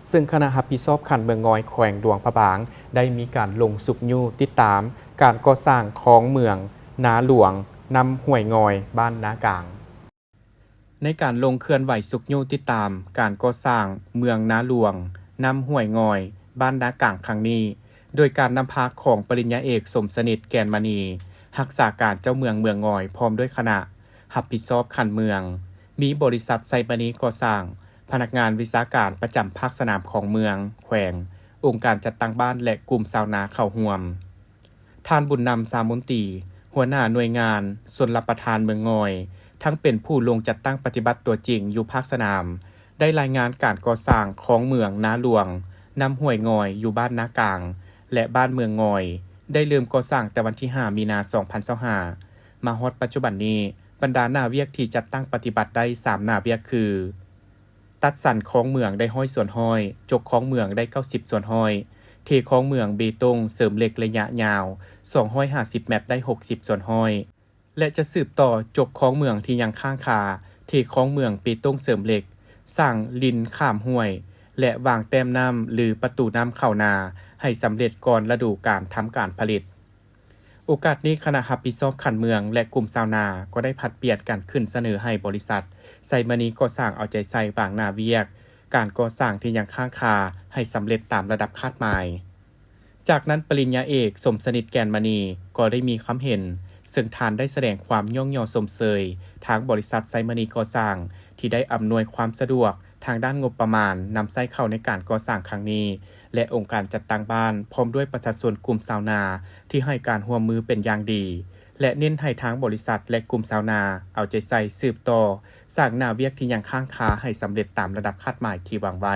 ເຊິ່ງຄະນະຮັບຜິດຊອບຂັ້ນເມືອງງອຍ ແຂວງຫຼວງພະບາງ ໄດ້ມີການລົງຊຸກຍູ້ຕິດຕາມການກໍ່ສ້າງຄອງເມືອງນາຫຼວງ ນຳຫ້ວຍງອຍ ບ້ານນາກາງ. ໃນການລົງເຄື່ອນໄຫວຊຸກຍູ້ຕິດຕາມການກໍ່ສ້າງເມືອງນາຫຼວງ ນຳຫ້ວຍງອຍ ບ້ານນາກາງຄັ້ງນີ້ ໂດຍການນຳພາຂອງປະລິນຍາເອກ ສົມສະໜິດ ແກ່ນມະນີ ຮັກສາການເຈົ້າເມືອງເມືອງງອຍ ພ້ອມດ້ວຍຄະນະຮັບຜິດຊອບຂັ້ນເມືອງ, ມີບໍລິສັດໄຊມະນີກໍ່ສ້າງ, ພະນັກງານວິຊາການປະຈຳພາກສະໜາມຂອງເມືອງ, ແຂວງ, ອົງການຈັດຕັ້ງບ້ານ ແລະ ກຸ່ມຊາວນາເຂົ້າຮ່ວມ. ທ່ານ ບຸນນຳ ຊາມົນຕີ ຫົວໜ້າໜ່ວຍງານຊົນລະປະທານເມືອງງອຍ ທັງເປັນຜູ້ລົງຈັດຕັ້ງປະຕິບັດຕົວຈິງຢູ່ພາກສະໜາມ ໄດ້ລາຍງານການກໍ່ສ້າງຄອງເມືອງນາຫຼວງ ນຳຫ້ວຍງອຍ ຢູ່ບ້ານນາກາງ ແລະ ບ້ານເມືອງງອຍ ໄດ້ເລີ່ມກໍ່ສ້າງແຕ່ວັນທີຫ້າ ມີນາ ສອງພັນຊາວຫ້າ ມາຮອດປັດຈຸບັນນີ້, ບັນດາໜ້າວຽກທີ່ຈັດຕັ້ງປະຕິບັດໄດ້ສາມໜ້າວຽກຄື ຕັດສັນຄອງເມືອງໄດ້ຮ້ອຍສ່ວນຮ້ອຍ, ຈົກຄອງເມືອງໄດ້ເກົ້າສິບສ່ວນຮ້ອຍ, ເທຄອງເມືອງເບຕົງເສີມເຫຼັກໄລຍະຍາວສອງຮ້ອຍຫ້າສິບແມັດໄດ້ຫົກສິບສ່ວນຮ້ອຍ ແລະ ຈະສືບຕໍ່ຈົກຄອງເມືອງທີ່ຍັງຄ້າງຄາ, ເທຄອງເມືອງເບຕົງເສີມເຫຼັກ, ສ້າງລິນຂ້າມຫ້ວຍ ແລະ ວາງແຕ້ມນ້ຳ ຫຼື ປະຕູນ້ຳເຂົ້ານາໃຫ້ສຳເລັດກ່ອນລະດູການທຳການຜະລິດ. ໂອກາດນີ້ ຄະນະຮັບຜິດຊອບຂັ້ນເມືອງ ແລະ ກຸ່ມຊາວນາ ກໍໄດ້ຜັດປ່ຽນກັນຂຶ້ນສະເໜີໃຫ້ບໍລິສັດໄຊມະນີກໍ່ສ້າງເອົາໃຈໃສ່ບາງໜ້າວຽກການກໍ່ສ້າງທີ່ຍັງຄ້າງຄາໃຫ້ສຳເລັດຕາມລະດັບຄາດໝາຍ. ຈາກນັ້ນ ປະລິນຍາເອກ ສົມສະໜິດ ແກ່ນມະນີ ກໍໄດ້ມີຄຳເຫັນ, ເຊິ່ງທ່ານໄດ້ສະແດງຄວາມຍ້ອງຍໍຊົມເຊີຍທາງບໍລິສັດໄຊມະນີກໍ່ສ້າງ ທີ່ໄດ້ອຳນວຍຄວາມສະດວກທາງດ້ານງົບປະມານນຳໃຊ້ເຂົ້າໃນການກໍ່ສ້າງຄັ້ງນີ້ ແລະ ອົງການຈັດຕັ້ງບ້ານ ພ້ອມດ້ວຍປະຊາຊົນກຸ່ມຊາວນາ ທີ່ໃຫ້ການຮ່ວມມືເປັນຢ່າງດີ ແລະ ເນັ້ນໃຫ້ທາງບໍລິສັດ ແລະ ກຸ່ມຊາວນາ ເອົາໃຈໃສ່ສືບຕໍ່ສ້າງໜ້າວຽກທີ່ຍັງຄ້າງຄາໃຫ້ສຳເລັດຕາມລະດັບຄາດໝາຍທີ່ວາງໄວ້.